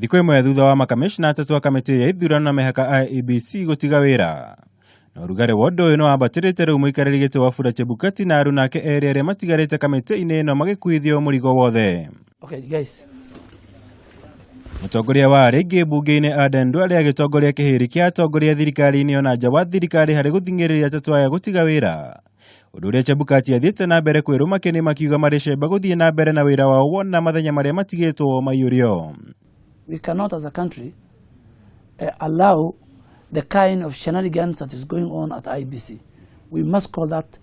Thikũ ĩmwe thutha wa makamishna atatũ a kamĩtĩ ya ithurano na mĩhaka IEBC gũtiga wĩra. Na ũrugarĩ wa ũndũ ũyũ nĩ wambatĩrĩte rĩu mũikarĩri gĩtĩ Wafula Chebukati na aruna ake erĩ arĩa matigarĩte kamĩtĩ-inĩ ĩno magĩkuithio mũrigo wothe. Okay, guys. Mũtongoria wa arĩa aingĩ mbunge-inĩ Aden Duale agĩtongoria kĩhĩri kĩa atongoria thirikari-inĩ ona nja wa thirikari harĩ gũthing'ĩrĩria atatũ aya gũtiga wĩra. Ũndũ ũrĩa Chebukati athiĩte na mbere kwĩrũma kĩni makiuga marĩ cemba gũthiĩ na mbere na wĩra wao wona mathenya marĩa matigĩtwo maiyũrio. We cannot as a country allow the kind of shenanigans that is going on at IEBC. We must call that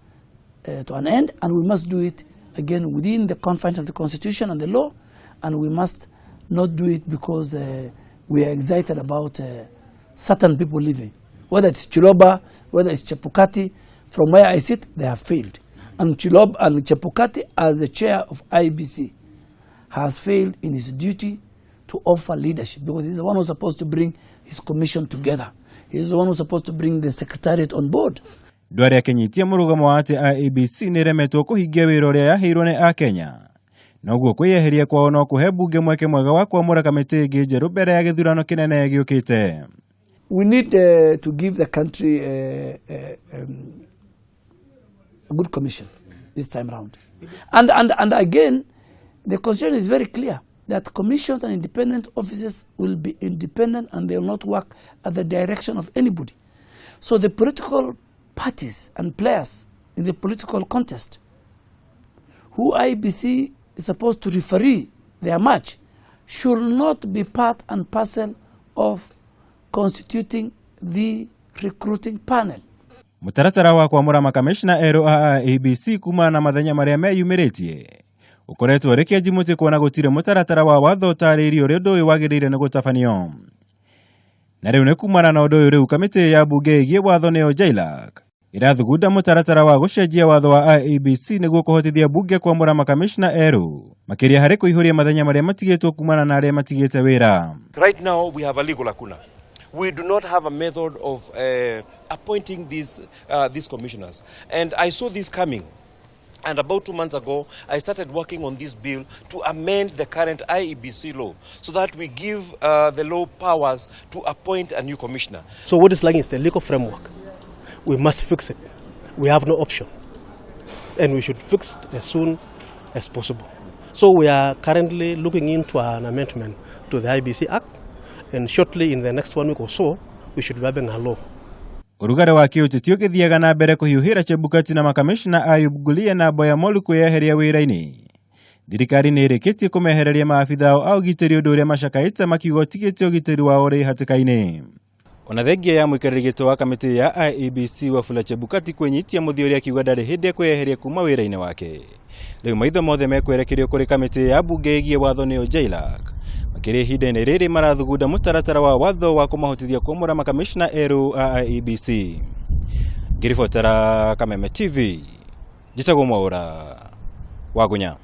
to an end, and we must do it again within the confines of the Constitution and the law, and we must not do it because we are excited about certain people leaving. Whether it's Chiloba, whether it's Chebukati, from where I sit, they have failed. And Chiloba and Chebukati, as the chair of IEBC, has failed in his duty to offer leadership, because he's the one who's supposed to bring his commission together. He's the one who's supposed to bring the secretariat on board. Duale akĩnyitia mũrũgamo wa atĩ IEBC nĩ ĩremetwo kũhingia wĩra ũrĩa yaheirwo nĩ Akenya. Noguo kwĩyeheria kwao no kũhe mbunge mweke mwega wa kwamũra kamĩtĩ ĩngĩ njerũ mbere ya gĩthurano kĩnene gĩũkĩte. We need to give the country a good commission this time round. And again, the constitution is very clear that commissions and independent offices will be independent and they will not work at the direction of anybody. So the political parties and players in the political contest, who IEBC is supposed to referee their match, should not be part and parcel of constituting the recruiting panel. Mũtaratara wa kwamũra makamishna erũ a IEBC kumana na mathenya marĩa meyumĩrĩtie ũkoretwo ũrĩ kĩanji mũtĩ kuona gũtirĩ mũtaratara wa watho ũtarĩirie ũrĩa ũndũ ũyũ wagĩrĩire nĩ gũtabanio. Na rĩu nĩ kumana na ũndũ ũyũ rĩu kamĩtĩ ya mbunge ĩgiĩ watho nĩyo JLAC ĩrathugunda mũtaratara wa gũcenjia watho wa IEBC nĩguo kũhotithia mbunge kwamũra makamishna erũ makĩria harĩ kũihũria mathenya marĩa matigĩtwo kumana na arĩa matigĩte wĩra. Right now we have a legal lacuna. We do not have a method of appointing these commissioners. And I saw this coming. And about 2 months ago, I started working on this bill to amend the current IEBC law so that we give the law powers to appoint a new commissioner. So what is lacking is the legal framework. We must fix it. We have no option. And we should fix it as soon as possible. So we are currently looking into an amendment to the IEBC Act, and shortly in the next one week or so, we should be having a law. Ũrugarĩ wa kĩũteti ũgĩthiaga na mbere kũhiũhĩra Chebukati na makamishna Ayub Gulia na Boya Molu kwĩyeheria wĩra-inĩ. Thirikari nĩ ĩrĩkĩtie kũmehereria maabitha ao a ũgitĩri ũndũ ũrĩa macakaĩte makiuga ũtigĩte ũgitĩri wao ũrĩ hatĩka-inĩ. Ona thengia ya mũikarĩri gĩtĩ wa kamĩtĩ ya IEBC Wafula Chebukati kwĩnyitia mũthiori akiuga ndarĩ hĩndĩ ekweyeheria kuma wĩra-inĩ wake. Rĩu maitho mothe mekwerekerio kũrĩ kamĩtĩ ya mbunge ĩgiĩ watho nĩyo JLAC. Makĩria ihinda-inĩ rĩrĩ marathugunda mũtaratara wa watho wa kũmahotithia kwamũra makamishna erũ a IEBC. Ngĩribotera Kameme TV, njĩtagwo Mwaũra Wagunya.